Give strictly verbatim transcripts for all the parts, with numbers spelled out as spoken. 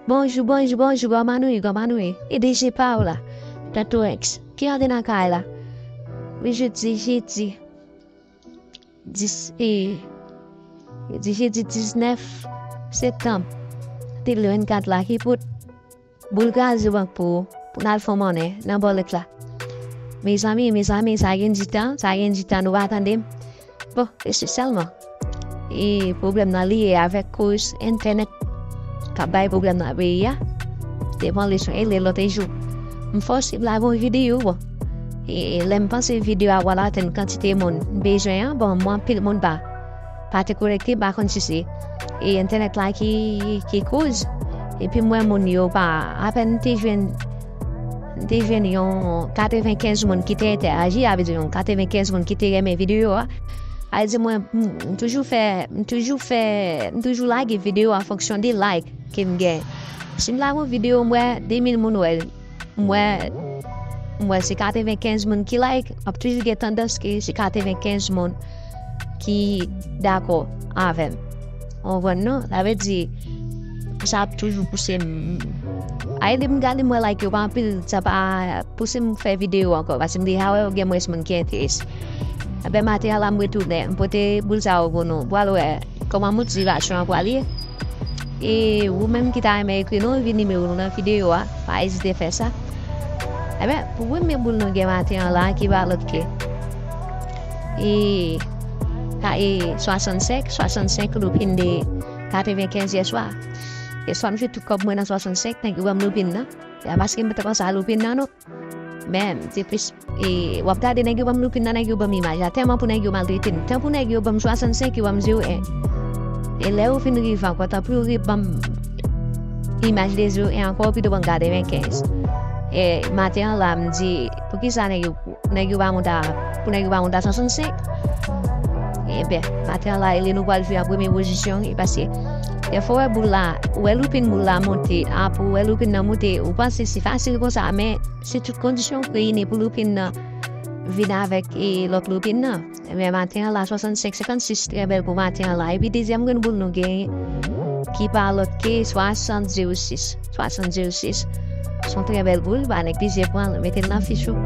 Bonjou, bonjou, bonjou, kòman nou ye, kòman nou ye? E deje pa w la. Tanto X, ki jan te nan kay la? Wi, jodi, jedi, dis, e, jodi, jedi diznèf septanm de de mil vennkat la, ki pou boul kraze bank pou, pou n al fè monnen nan bòlèt la. Mezanmi, mezanmi, sa gen di tan, sa gen di tan nou pa tande m. Bon, espesyalman. E pwoblèm nan liye avèk koz entènèt k ap bay pwoblèm nan peyi a. Te pran leson e le lòt jou. M fòse m lage yon videyo, bon. E lè m panse videyo a pral atenn kantite moun m bezwen an, bon, mwen anpil moun pa, pa te konekte, m pa konn si se, e entènèt la ki, ki koz. Epi m wè moun yo pa, apèn m te jwenn, m te jwenn yon katrevenkenz moun ki te entèyaji, sa vle di yon katrevenkenz moun ki te renmen videyo a. Sa vle di mwen, m, m toujou fè, m toujou fè, m toujou lage videyo an fonksyon de like ke m gen. Si m lage yon videyo, m wè de mil moun wè l, m wè, m wè se katrevenkenz moun ki like, ap toujou gen tandans ke se katrevenkenz moun ki dakò avè m. Ou konprann non? Sa vle di, sa ap toujou pouse m. Ay, lè m gade, m wè like yo pa anpil, sa pa pouse m fè videyo ankò, paske m deja wè gen mwens moun ki enterese. Ebyen, maten an la, m retounen, m pote boul sa yo pou nou. Pral wè kòman motivasyon an pral ye. E ou menm ki ta renmen ekri nou, ekri nimewo nou nan videyo a, pa ezite fè sa. Ebyen, pou premye boul nou gen maten an la, ki pa lòt ke, e, ka, e, swasannsenk, swasannsenk loupin de katrevenkenz yèswa. Yèswa, m jwe tout kòb mwen nan swasannsenk, nèg yo ban m loupin nan. Se pa paske m te panse a loupin nan, non. Men, se plis, e, w ap gade nèg yo ban m loupin nan, nèg yo ban m imaj la. Tèlman pou nèg yo maltrete m. Tan pou nèg yo ban m swasannsenk, yo ban m zewo en. E lè yo fin rive ankò, tanpri yo rive ban m imaj de zewo en ankò, pito ban m katrevenkenz. E maten an la, m di, poukisa nèg yo, nèg yo pa monte a, pou nèg yo pa monte a swasannsenk? Ebyen, maten an la, e lè nou pral jwe an premye pozisyon, e paske dèfwa w wè boul la, ou wè loupin boul la monte, apre w wè loupin nan monte, ou panse se fasil konsa, men se tout kondisyon k reyini pou loupin nan vin avèk, e, lòt loupin nan. Ebyen, maten an la, swasannsenk senkannsis, trè bèl pou maten an la. Epi dezyèm grenn boul nou genyen, ki pa lòt ke swasant zewo sis. Swasant zewo sis. Se yon trè bèl boul, pa neglije pran l, mete l nan fich ou.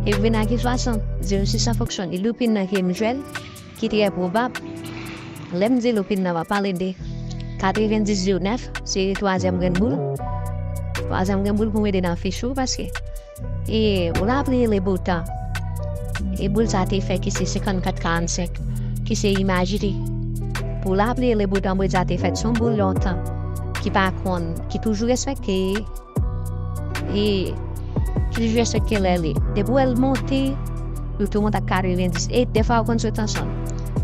Epi vin ak swasant zewo sis an fonksyon de loupin nan ke m jwe l, ki trè pwobab. Lè m di loupin nan, m ap pale de katrevendis zewo nèf, se twazyèm grenn boul. Twazyèm grenn boul pou mete nan fich ou, paske, e, pou lapli e le bo tan, e boul sa te fè ki se senkannkat karannsenk, ki se imaj li. Pou lapli e le bo tan, boul sa te fèt, se yon boul lontan, ki pa konn, ki toujou respekte, e ki toujou respekte lè li. Depi w wè l monte, li tou monte ak katrevendis. E dèfwa ou konn sot ansanm.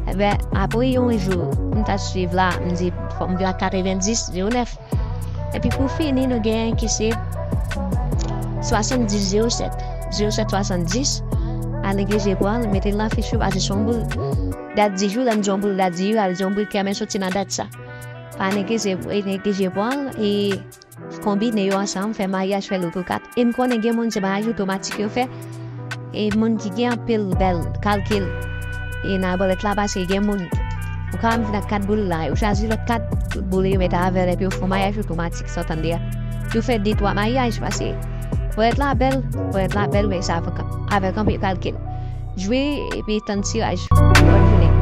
Ebyen, apre yon jou, m ta swiv la, m di, fò m vin ak katrevendis zewo nèf. Epi pou fini, nou genyen ki se swasanndis zewo sèt. Zewo sèt swasanndis. Pa neglije pran l, mete l nan fich ou, paske se yon boul. Dat di jou, lè m di yon boul, dat di jou, al di yon boul ki renmen soti nan dat sa. Pa neglije, neglije pran l, e konbine yo ansanm, fè maryaj, fè loto kat. E m konnen gen moun se maryaj otomatik yo fè. E moun ki gen anpil bèl kalkil, e nan bòlèt la, paske gen moun, ou ka vin ak kat boul la, yo chwazi lòt kat boul yo mete avè l, epi yo fè yon maryaj otomatik, sa w tande a. Yo fè de twa maryaj, paske bòlèt la bèl, bòlèt la bèl, men se avèk, avèk anpil kalkil. Jwe epi tann tiraj. Bòn jounen.